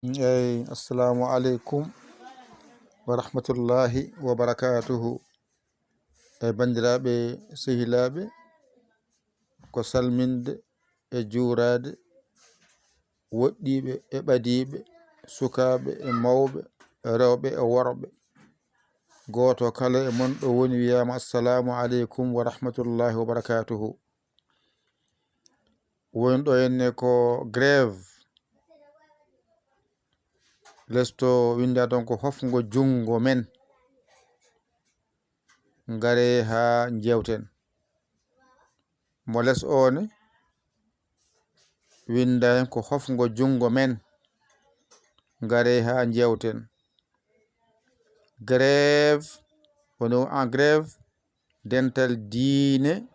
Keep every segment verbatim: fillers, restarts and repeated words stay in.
Eyi, assalamu aleykum wa rahmatullahi wa barakatuhu. E banndiraaɓe sehilaaɓe, ko salminde e juuraade woɗɗiiɓe e ɓadiiɓe, sukaaɓe e mawɓe, rewɓe e worɓe. Gooto kala e mon ɗo woni wiyaama, "Assalamu aleykum wa rahmatullahi wa barakatuhu." Woni ɗo henne ko grève. Lesto winda ɗon ko hofngo junngo men. Ngare haa njeewten. Mo les o ne, winda hen ko hofngo junngo men. Ngare haa njeewten. Grève, woni en grève, dental diine,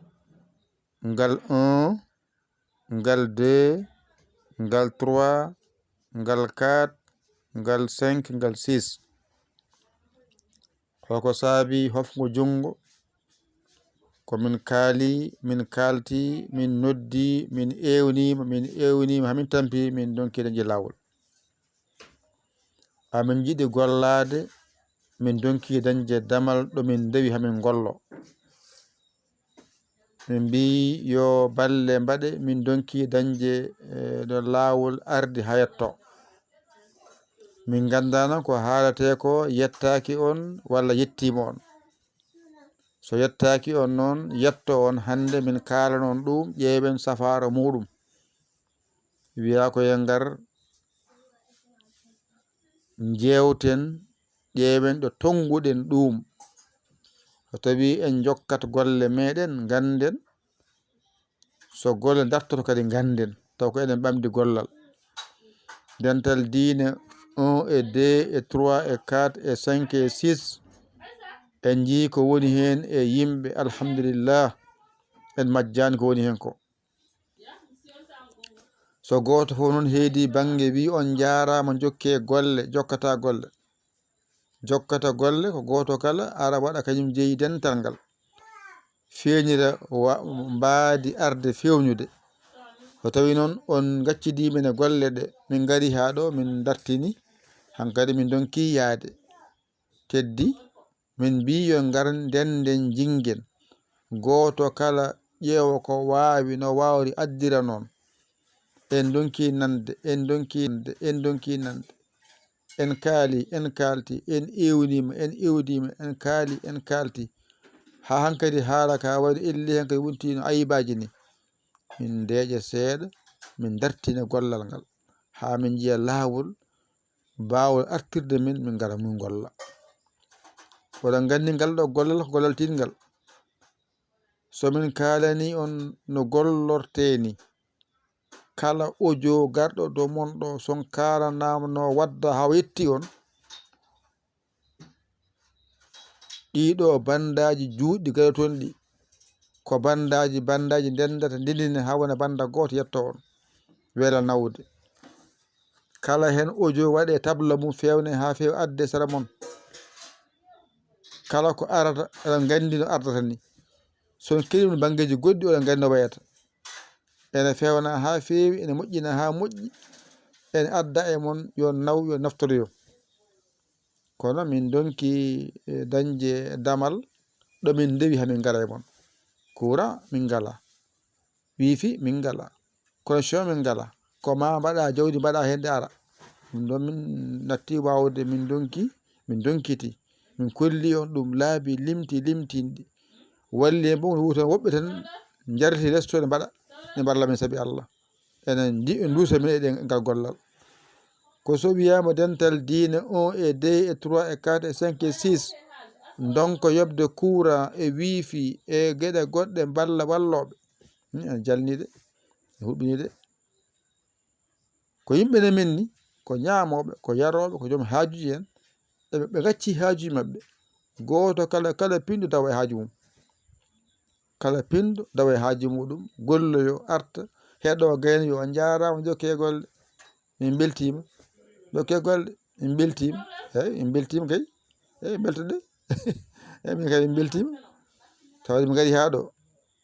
ngal un, ngal deux, ngal trois, ngal quatre, ngal cinq, ngal six. Hoko saabi hofngo junngo? Ko min kaali, min kaalti, min noddi, min ewniima, min ewniima, haa min tampi, min ndonki dañde laawol. Amin njiɗi gollaade, min ndonki dañde damal ɗo min ndewi haa min ngollo. Min mbii yo balle mbaɗe, min ndonki dañde, eh, ɗo laawol ardi haa yetto. Min nganndaano ko haalatee ko yettaaki on walla yettiima on. So yettaaki on noon, yetto on hannde min kaalanon ɗum, ƴeewen safaara muuɗum. Wiyaa ko yo ngar njeewten, ƴeewen ɗo tonnguɗen ɗum. So tawii en njokkat golle meeɗen, ngannden. So golle dartoto kadi, ngannden. Taw ko enen ɓamdi gollal. Dental diine un e deux e trois e quatre e cinq e six, en njii ko woni heen e yimɓe, alhamdulillah, en majjaani ko woni heen ko. So gooto fof noon heedi bannge, wi on njaaraama, njokkee golle, jokkata golle. Jokkata golle ko gooto kala ara waɗa kañum jeyi dental ngal. Feeñira wa-, mbaadi arde feewñude. So tawi noon on ngaccidii min e golle ɗe, min ngari haa ɗo, min dartini, hankadi min ndonki yaade. Teddi, min mbii yo ngar ndenden njingen. Gooto kala ƴeewa ko waawi no waawri addira noon. En ndonki nande, en ndonki nande, en ndonki nande. En kaali, en kaalti, en ewniima, en ewdiima, en kaali, en kaalti. Haa hankadi haala ka wayno elli hankadi wontiino ayibaaji ni. Min ndeeƴa seeɗa, min dartina gollal ngal. Haa min njiya laawol, baawol artirde min, min ngara min ngolla. Oɗon nganndi ngal ɗo gollal ko gollal tiiɗngal. So min kaalani on no gollortee ni, kala audio garɗo ɗo mon ɗo, son kaalanaama no wadda haa yetti on, ɗiɗo bandaaji juutɗi garoton ɗi, ko bandaaji, bandaaji ndendata, ndendina haa wona banda gooto yetto on. Wela nawde. Kala heen audio waɗe tabla mum, fewne haa feewa, adde sara mon. Kala ko arata, oɗon nganndi no ardata ni. So on keɗii ɗum banngeeji goɗɗi, oɗon nganndi no wayata. Ene fewna haa feewi, ene moƴƴina haa moƴƴi, ene adda e mon, yo naw, yo naftoroyo. Kono min ndonki, eh, dañde damal ɗo min ndewi haa min ngara e mon. Courant min ngala, wifi min ngala, connexion min ngala. Ko ma mbaɗa jawdi, mbaɗa heen de ara. Ɗum ɗon min natti waawde, min ndonki, min ndonkiti. Min kolli on ɗum laabi limti, limtinɗi. Walli en boom wutan woɓɓe tan njarti lesto ne mbaɗa, ne mballa min sabi Allah. Enen ndi-, nduusa min e ɗen ngal gollal. Ko so wiyaama dental diine un e deux e trois e quatre e cinq e six, ndonko yoɓde courant e wifi e geɗe goɗɗe mballa wallooɓe. Hmm, ene jalni de, ene huɓɓini de. Ko yimɓe ne men ni, ko ñaamooɓe, ko yarooɓe, ko joom haajuji en. Ɓe, ɓe ngacci haajuji maɓɓe. Gooto kala, kala pinɗo dawa e haaju mum. Kala pinɗo dawa e haaju muɗum, golloyo, arta, heɗo, gayno, yo on njaaraama, jokke golle. Min mbeltiima. Jokke golle, min mbeltiima. Eey, min mbeltiima kay. Eey, mbelto de. Eey, min kay min mbeltiima. Tawde min ngari haa ɗo.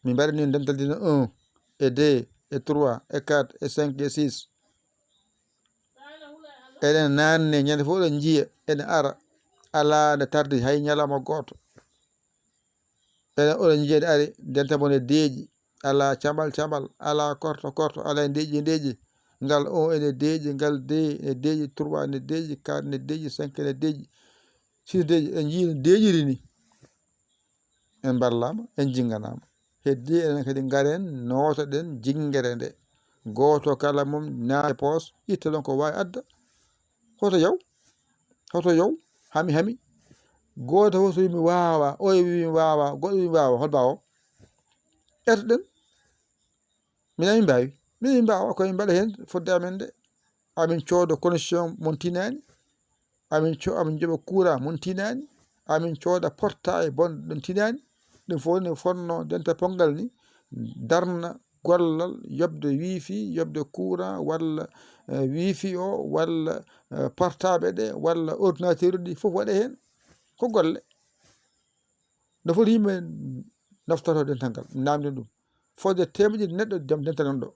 Min mbaɗani on dental dina un, e deux, e trois, e quatre, e cinq, e six. Eɗen naanne, ñande fof oɗon njiya, ene ara. Alaa nde tardi hay ñalawma gooto. Eɗen, oɗon njiya nde ari, ndenta mo ne deeƴi. Alaa caɓal caɓal, alaa korto korto, alaa ndeeƴi ndeeƴi. Ngal un ene deeƴi, ngal deux ene deeƴi, trois ene deeƴi, quatre ene deeƴi, cinq ene deeƴi, six deeƴi. En njii no deeƴiri ni. En mballaama, en jinnganaama. Heddi enen kadi ngaren, nootoɗen jinngere nde. Gooto kala mum naata e poos, itta ɗon ko waawi adda. Hoto yaw, hoto yaw, hami, hami. Gooto fof so wii mi waawaa, oya wii mi waawaa, goɗɗo wii mi waawaa, hol mbaawo? Etoɗen. Minen min mbaawi, minen min mbaawa, ko min mbaɗa heen fodde amen nde. Amin cooda connexion mon tinaani, amin co-, amin njoɓa courant mon tinaani, amin cooda portail bonɗo ɗon tinaani. Ɗum fof ne fotnoo ndenta ponngal ni, darna gollal yoɓde wifi, yoɓde courant, walla, eh, wifi o, walla, eh, portable ɗe, walla ordinateur ɗi, fof waɗa heen. Ko golle. No foti yimɓe naftorto dental ngal, naamnde ɗum. Fodde teemedde ɗiɗi neɗɗo joom dental nan ɗo.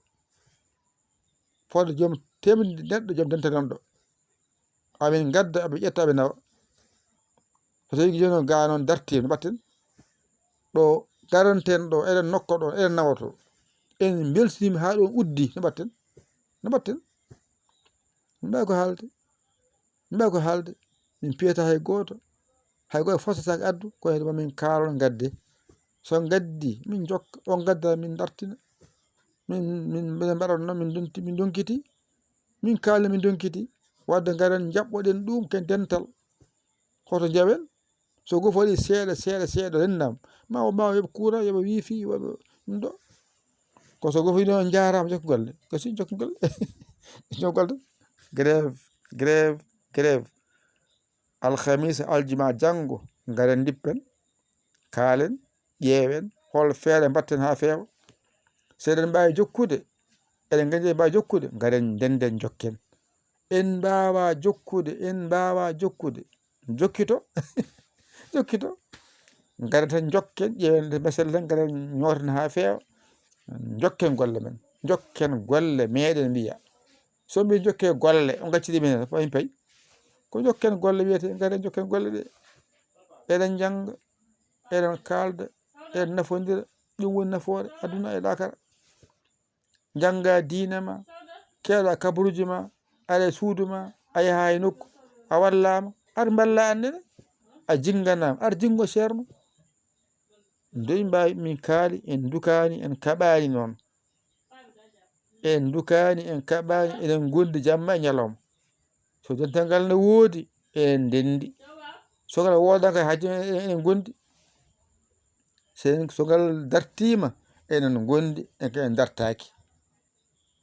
Fodde joom teemedde ɗiɗi neɗɗo joom dental nan ɗo. Amin ngadda, aɓe ƴetta, aɓe nawa. So tawi jooni o gaa noon dartii, no mbaɗten? Ɗo garanten ɗo, eɗen nokka ɗo, eɗen nawoto. En mbeltiniima haa ɗoon uddi, no mbaɗten? No mbaɗten? Min mbaawi ko haalde. Min mbaawi ko haalde. Min piyata hay gooto. Hay gooto fosata addu, ko heen ma min kaalon ngadde. So ngaddi, min njokka. On ngadda, min dartina. Min, min, min mbaɗan noon, min donti, min donkiti. Min kaali, min donkiti. Wadde ngaren njaɓɓoɗen ɗum ken dental. Hoto njawen. So goo fof waɗi seeɗa, seeɗa, seeɗa, rennam. Ma o, ma o yoɓ courant, yoɓa wifi, yoɓa ɗum ɗo. Ko so goo fof wiino on njaaraama, jokku golle. Ko si jokku golle. Jokku golle. Grève, grève, grève. Alhamisa, aljuma, janngo, ngaren ndippen, kaalen, ƴeewen, hol feere mbaɗten haa feewa. So eɗen mbaawi jokkude, eɗen nganndi eɗen mbaawi jokkude, ngaren ndenden jokken. En mbaawaa jokkude, en mbaawaa jokkude. Jokkito, jokkito. Ngaren tan jokken, ƴeewen nde mesel tan, ngaren ñooten haa feewa. Jokken golle men, jokken golle meɗen mbiya. So mbi jokke golle, o gaccidi men, fayin pay. Ko jokken golle wiyete, ngaren jokken golle ɗe. Eɗen njannga, eɗen kaalda, eɗen nafondira, ɗum woni nafoore aduna e laakara. Njannga diine ma, keeɗa kabaruuji ma, ara e suudu ma, a yaha e nokku, a wallaama, ar mballa annene, a jinnganaama, ar jinngo ceerno. Nde min mbaawi, min kaali, en ndukaani, en kaɓaani noon. En ndukaani, en kaɓaani, eɗen ngondi jamma e ñalawma. So dental ngal ne woodi, eɗen ndenndi. So ngal woodaa kay, hajju eɗen, eɗen ngondi. So en, so ngal dartiima, eɗen ngondi, en, en dartaaki.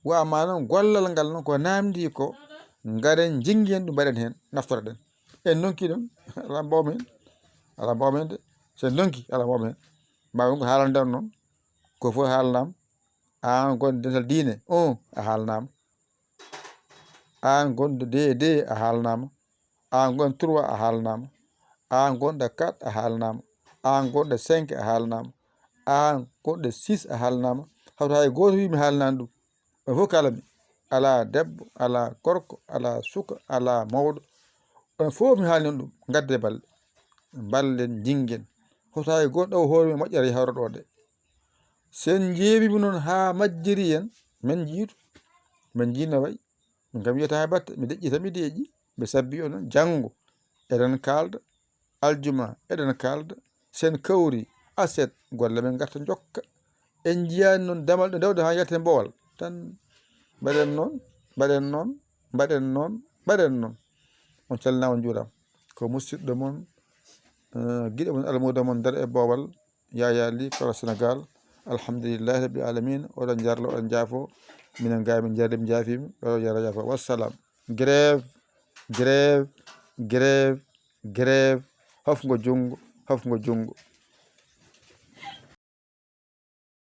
Wa amma noon, gollal ngal noon, ko naamndi ko, ngaren njingi en ɗum, mbaɗen heen, naftoreɗen. En ndonki ɗum, alaa mbawmi heen, alaa mbawmi heen de. So en ndonki, alaa mbawmi heen. Mbaawen ko haalande on noon, ko fof haalanaama. Aan gonɗo dental diine, on, a haalanaama. Aan gonɗo deux deux, a haalanaama. Aan gonɗo trois, a haalanaama. Aan gonɗo quatre, a haalanaama. Aan gonɗo cinq, a haalanaama. Aan gonɗo six, a haalanaama. Hawta hay gooto wii mi haalanaani ɗum. On fof kaalami. Alaa debbo, alaa gorko, alaa suka, alaa mawɗo. On fof mi haalni on ɗum. Ngadde balle. Mballen, njingen. Hawta hay gooto ɗaw hoore mum moƴƴere hawra ɗo de. Sen njeeɓiima noon haa majjiri en, men njiitu. Men njii no wayi. Min kam wiyata haa batte, mi deƴƴita, mi deeƴi, mi sabbi onon, janngo eɗen kaalda, aljuma eɗen kaalda, sen kawri, aset, golle men ngarta njokka. En njiyaani noon damal ɗo ndewɗen haa njalten boowal. Tan mbaɗen noon, mbaɗen noon, mbaɗen noon, mbaɗen noon. On calminaama, on njuuraama. Ko musidɗo mon, eh, giɗo mon, almuudo mon, nder e boowal, Yaya Ly, Kora Sénégal. Alhamdulillahi Rabbil Alamin. Oɗon njarlo, oɗon njaafo. Minen gaa min njarli, min njaafiima. Oɗon yara yaafa. Wassalam. Grève, grève, grève, grève. Hofngo junngo, hofngo junngo.